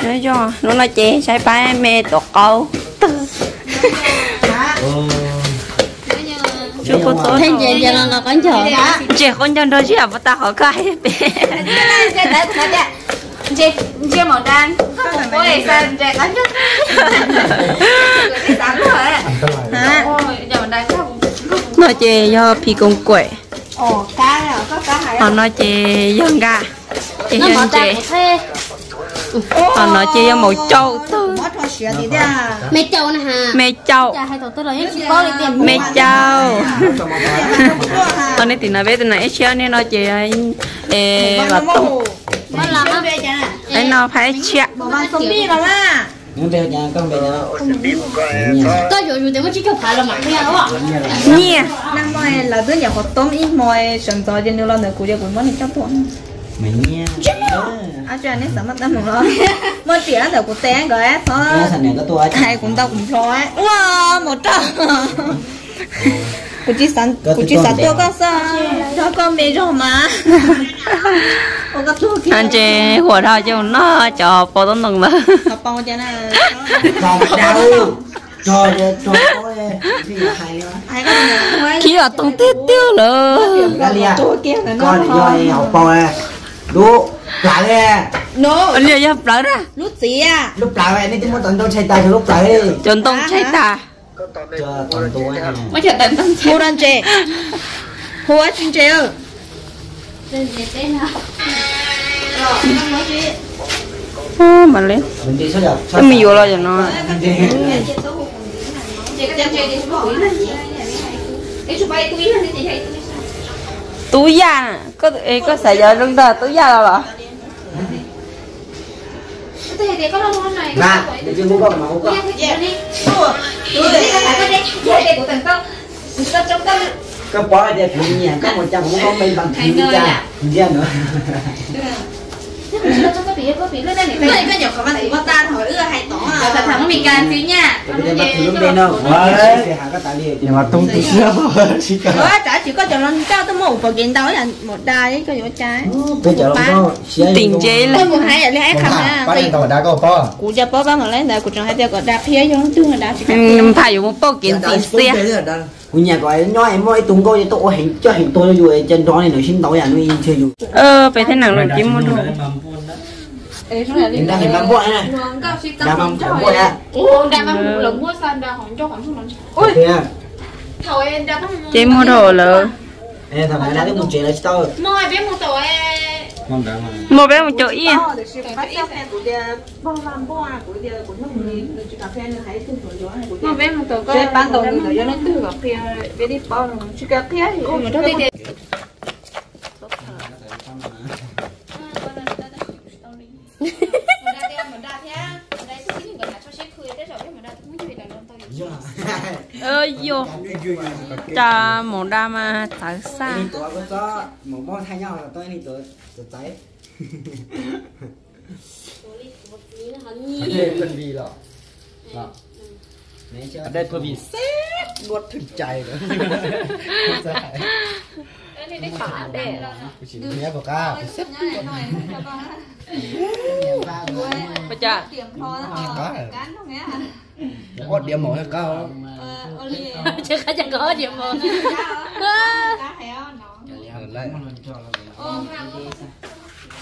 Nyob zoo, hnub no ces saib pab me tuav qaub tawg. Ntses qaub ncaug nrog zib puas tag qhov koj hais pem. No ces yog phim koos kuam. Hos no ces yog nkaj, ces yog ntses. Hos no ces yog maum caum tawg. Me caum, me caum. Hos nej tim no peb tus no ib tshiab, nej no ces es no phab ib tshiab. Nyiaj. Lawv twb nyuam qhuav toob ib hmo sawv ntxov ces nws los ntawm kuv ces kuv muab nws coj tuaj. Neb xav muaj teeb meem los muaj riam ntawm kuv tes nkawd xwb, hais kuv ntau kuv nplho ua mus rau. Kuv tsis xav tuaj koj xwb, nrog koj me zog mas. Ntses huam dhau ces mus noj cov pau tub ntoo ntawd. Khib os, toog tiag tiag lawm. Liaj yog plawv na. Lub txiv, lub plawv, nej twb muab tau ntoo tshais tas, lub plawv, cov ntoo tshais tas. Hu rau ntses, hu ua tsis ntses. Mam li, twb me yuav los yom no. Tub Yaj, koj xav yog zoo nrog Tub Yaj los los? Koj paub tias kuv nyiam koj mus cas kuv muab koj me npam thwv cas ntsia no. Tim ntses li. Kuv cov paub pab mam li ntawd, kuv tseem hais tias kom da qhia yog leej twg da tsis. Npham yuav mus pauj kev ntxim xiab. Kuv nyiam kom nyob es muaj ib tug nkauj tuaj ua heev coj heev tuag rau yus ces nrov li nws sib ntaus yam no ntshe yus. Peb thiab nees los cia muaj dhau. Ces muaj dhau lawm. Muaj peb mus caum ib. Yog, cas maum da mas txawv xaj.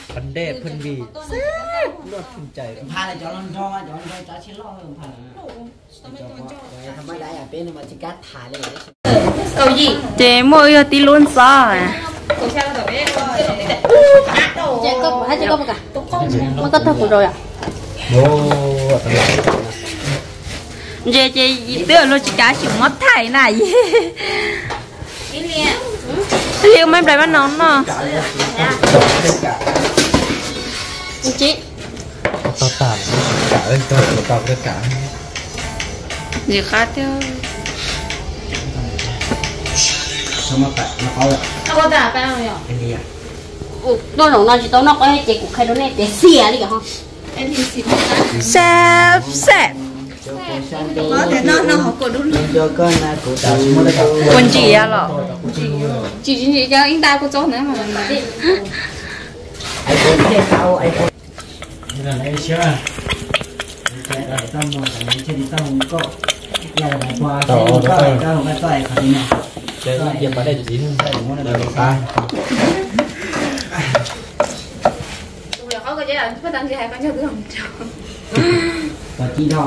Phab ntej phwj vim luaj phwj cais. Ces muaj wb yog tib lub ntxob. Muab koj tag kuv zaus yom. Ntses ces twb luag tsis kav tsis muab thaij na yis. Li ua maiv nplais mab no no. Ntsis qab thiab. Tuaj zaum no tsis tau noj qab ces kuv qhia rau nej tias xiam li os. Sab sab. Kuv ntsim los? Tsis ntsim, ib nta kuv txob ntawd.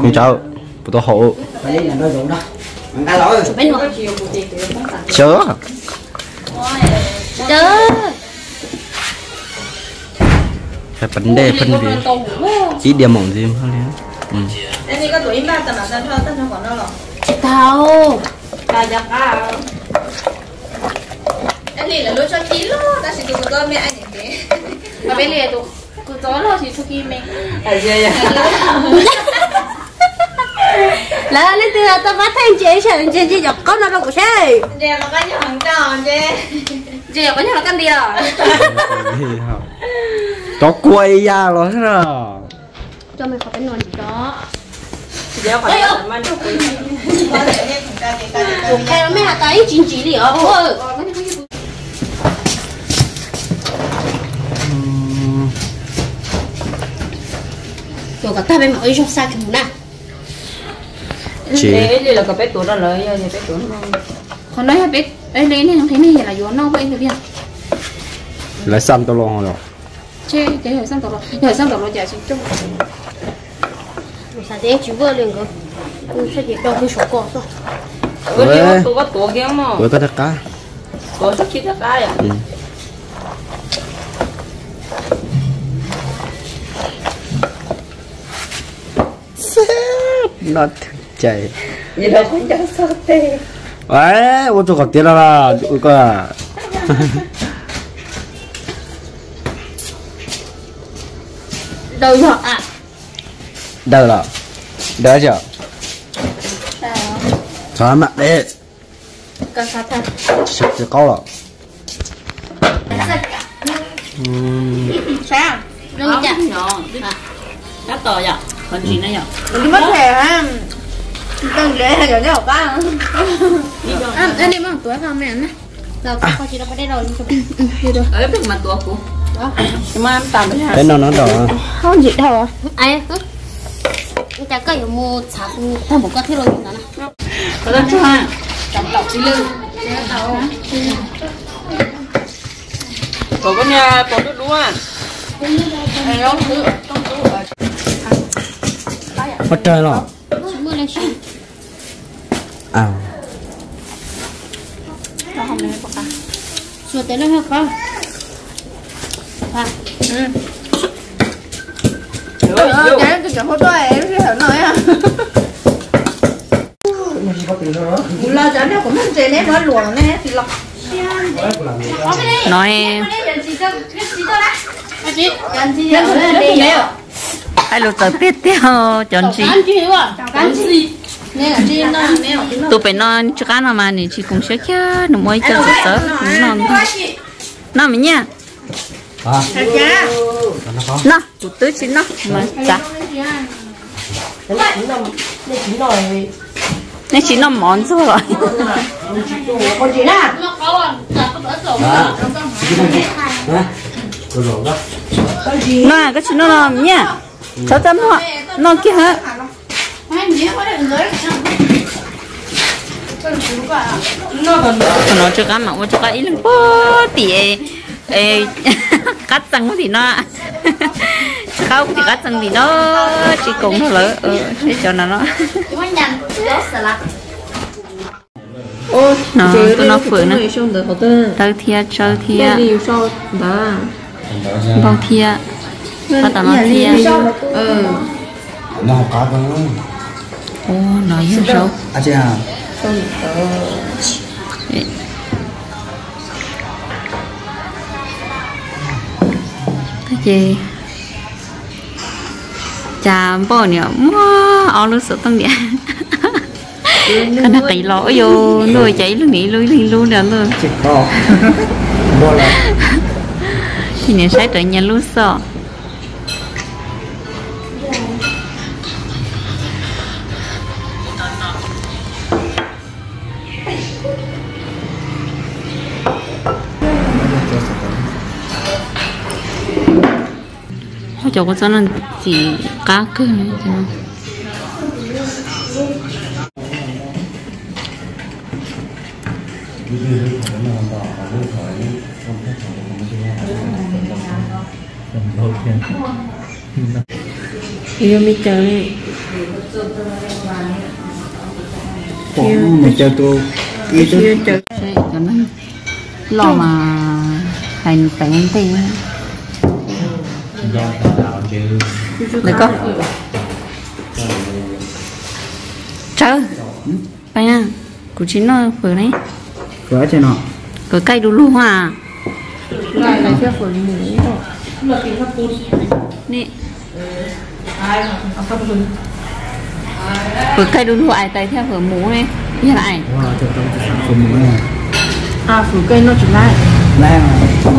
Mus tsawv, puas tau haum? Sawv. Hais pab dej pheej li ib diav maum ntxiv li. Tsis tau. Peb li tus kuv txob loj tsis txhua ki me. Lawv leej twg tau pab thaij ntses saib ntses ntses cov qaub no rau kuv saib. Ntses cov qaub nyob los kaj nti os. Cov kua ib yam los xwb na. Coj me qhov peb no ntsis tso. Kuv qhia los mej has tas ib tsis ntsis li os. Tuav kom tag peb mam ua ib zaug xa kiag mus na. Tsis li los kom peb tuav rau lawv, yog peb tuav no. Qhov no yog peb li nej nqhis nej yam los yuav noj pab ib tus tiag. Lawv xa tau los los. Ces yog xa tau los, yog xa tau los cas tsis coj. Xav tias tsis voj li nkawd, txhob ces rau pug saum ko xwb. Ua koj thaj qab. Tuav txoj khi thaj qab yom. Xab no thwm cais. Ua tau qhov tiav no los ua koj. Daws yog a. Daws los. Daws tsis yog. Xav mam de. Tsis qaub los. Peb no no nrog. Ntsis dhau. Cas koj yuav mus txhav kuv tag npaum koj thiab los ntawd na. Kom koj niag pom dub dub. Ua raws los. Xua tes loj qhov. Kuv los cov no kuv muaj ntses neb muab luam neb tsis los. No. Hais lus txawv tiag tiag cov ntsis. Tus pem no tsis qab no mas nws tsis koom siab kiag, nws muaj ib co txawv txawv no ntag. Noj me nyiaj. No kuv twb tsis noj mas txav. Nej tsis noj mov ntxuag los? No koj tsis noj no nyiaj, txhob txaj muag, noj kiag hab. Qhov no tsis qab mas ua tsis qab ib leeg puag tim qab txee tim no. Tsis qab tim qab txee tim no, tsis koom nrog lawv. Saib cov no no. No, tus no fawm na. Tawv thiab tsawv thiab. Npaug thiab. Qab tom no thiab. Ua no yog zaub. Ces cas npauj niam muab ob lub xov tooj niam. Koj nag qis los ua yus ntuj cas ib lub niam ib lub ib lub ib lub li ntuj. Sim niam saib raws nyias lub xoj. Cov kua txob no txim qab kawg. Yuav me caws li. Yuav me caws tus ib tug. Cov neeg loj mas hais nws teev ntej. Ntawm koj. Tsawb, pab, kuv tsis noj fawm ne. Fawm kaij du lug a. Fawm kaij du lug ais tais thiab fawm mus ne. Yog ais.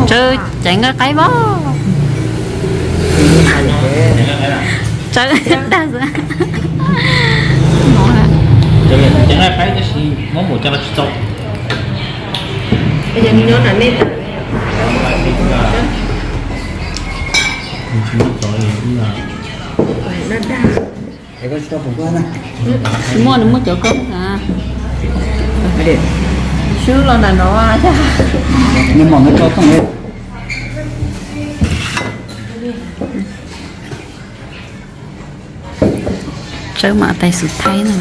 Tsawb, ceev nqaij qaib pab. Tsawb tag xwb. Ceev nqaij qaib tab sis muab mus coj los tsis txaus. Tsis muaj, nws muaj cov koj a. Swb los nram no. Tsawb mam tais xub thaij no.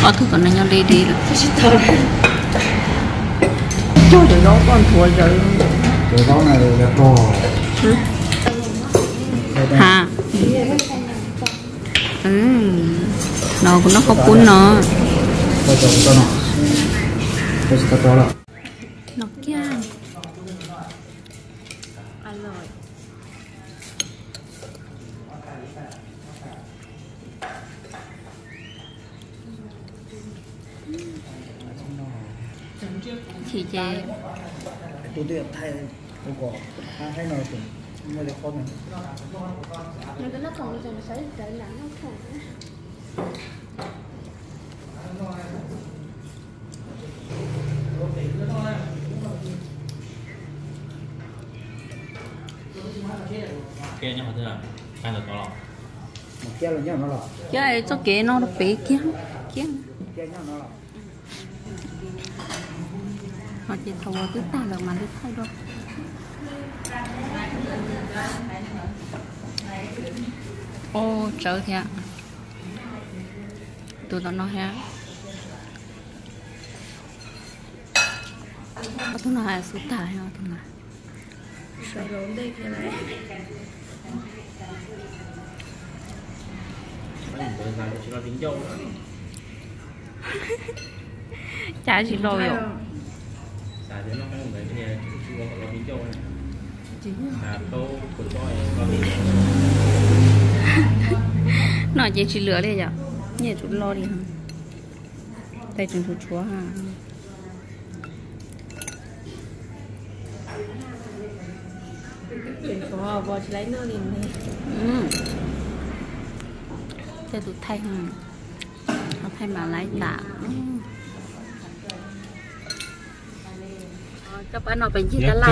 Ob tug tom no nyob deb deb lawm. Cog cov zaub koj nthuav zaws. Ha. No kuv noj qhaub poob no. No kiag. Chim ces. Kiag txoj kev no rau pem kiag, kiag. Ho ces thaum twb tag lawm mas li thaij dua. Ua tsawv thiab. Tus tom no thiab. Tus no xub tag, tus no. Cas tsis los yom? No ces tsis lwm li yom, nyiaj tsum lo li. Tais tseem tshuav tshuav. Tej tus thaij, thaij mas laiv tas. Coj pab no pem ncig tab laj,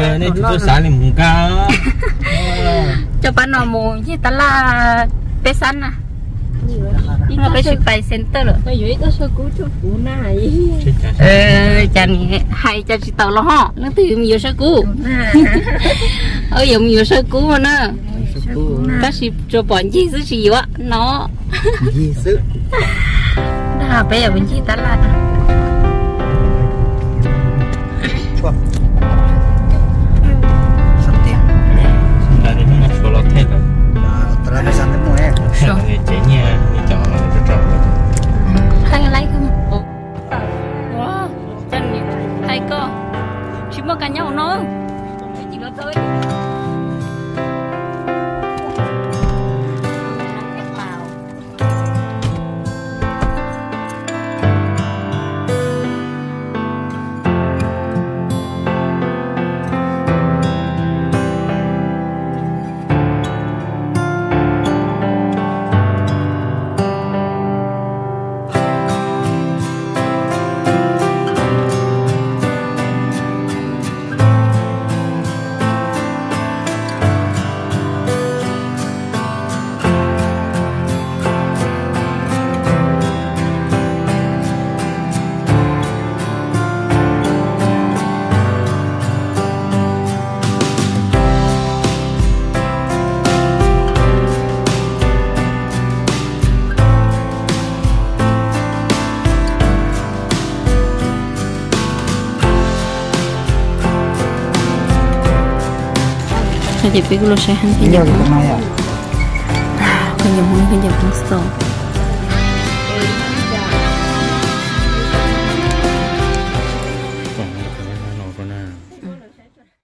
coj pab no mus ncig tab laj peb xab na. No peb sib pais center lawm. Cas hais cas tsis tawm los ho, leej twg yuav mus yuav sawv kub? Yuav mus yuav sawv kub na. Tab sis tsuas pom ncig xwb tsis yuav no. Peb yuav mus ncig tab laj na. Hais koj tsis muaj kas nyob no. Ces peb kuj los saib hab khaub ncaws Hmoob, khaub ncaws Hmoob, khaub ncaws Hmoob Store.